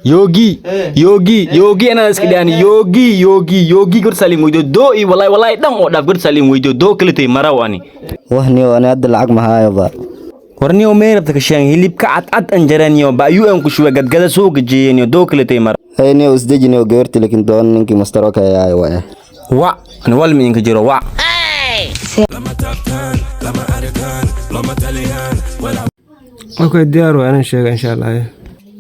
Yogi, Yogi, Yogi anaa iska dhahani. Yogi, Yogi, Yogi gor salim weydo doo i wallahi wallahi dhan oo dhaaf gor salim weydo doo kale tay maraw ani. Wahniyo, ani hadda lacag mahaayo ba. Warniyo meerabta kashaan hilibka cad cad an jaraniyo ba yu an ku shuwa gadgada soo gajiyeniyo doo kale tay mara. Hey, niyo isdejiniyo, gabarti lakin doon ninkii Master Okay ahay waay. Wa ani wal mi inka jiro wa. Okay, diyaar waa inaan sheega insha Allah.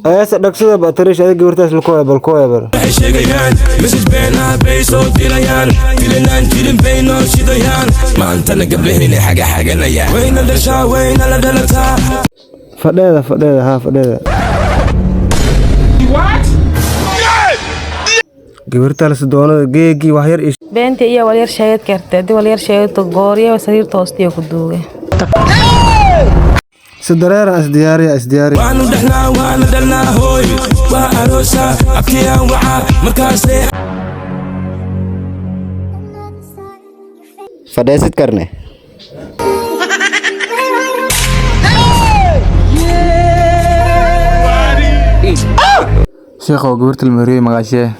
Ayaase dhagsada ba tarish adiga gabartaas la kooya bal kooya bal. Waxay sheegayaan message been ah bay soo dirayaan, filinaan jirin bay noo shidayaan, maantana gabdhahayna xaga xaganayaan, wayna dhashaa, wayna la dhalataa. Fadheeda, fadheeda, haa, fadheeda. Gabarta la doonada geegi wax yar. Beenta iyo walyar sheegad karta hadii walyar sheegato gooryo sariirta hoostiya ku duuge. Si dareeran isdiyaariya, isdiyaariya. Waanu dhexnaa, waana dhalnaa, hooy waa aroosa, abtiyaan wacaa markaasee. Fadheesid karne. Sheekhow, gabarta la meheriyey magaashee?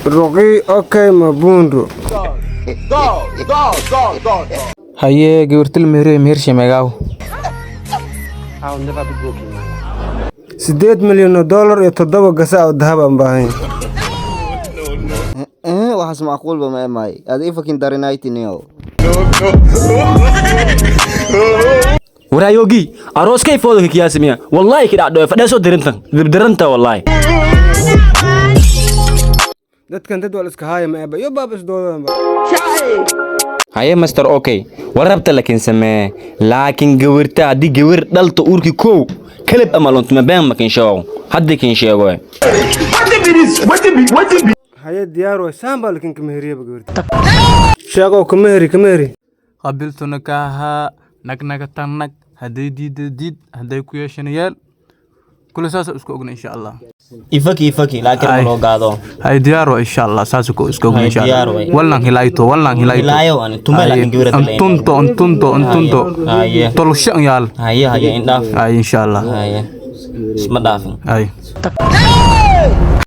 Ruqi okay mabundu. Haye, gabarta la meheriyey mehershe meegaaw? 8 milyan oo dollar iyo 7 gasa oo dahab aan baahan. Eh, waxaas macquulba ma emaay ada ifakin darinayti niyo. Waraa Yogi, arooskay foodo ka kiyaasimiya wallahi ki dhacdo fadheesoo dirintan dibdiranta wallahi. Dadkan dad wal iska haaya ma eba yo baab isdoodan ba. Haye Master Okay, warabta lakin samee, laakiin gawarta haddii gawar dhalta uurki kow kalib ama luntuma been makin sheego hadda kin sheego. Haye, diyaar waay, saan baa lakin kama heriyaba gabarta. Sheegow, kama heri, kama heri. Qabiltu nikaaha nagnaga tanag, hadday diidda diid, hadday ku yeeshana yeel kule, saasa isku ogna insha Allah. Ifaki ifaki laakiin ma loo gaado. Hay, diyaar waa insha Allah, saasa ku isku ogna Hay, insha diyaar Allah. waay. Wallan hilayto, wallan hilayto. Hilaayo ani tume laakiin gabarta la. Antunto, antunto, antunto. Haye. Tolsho yaal. Haye haye, indhaaf. Hay, insha Allah. Haye, isma dhaafin. Hay.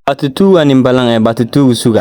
Batutu anin balan ee batutu suga.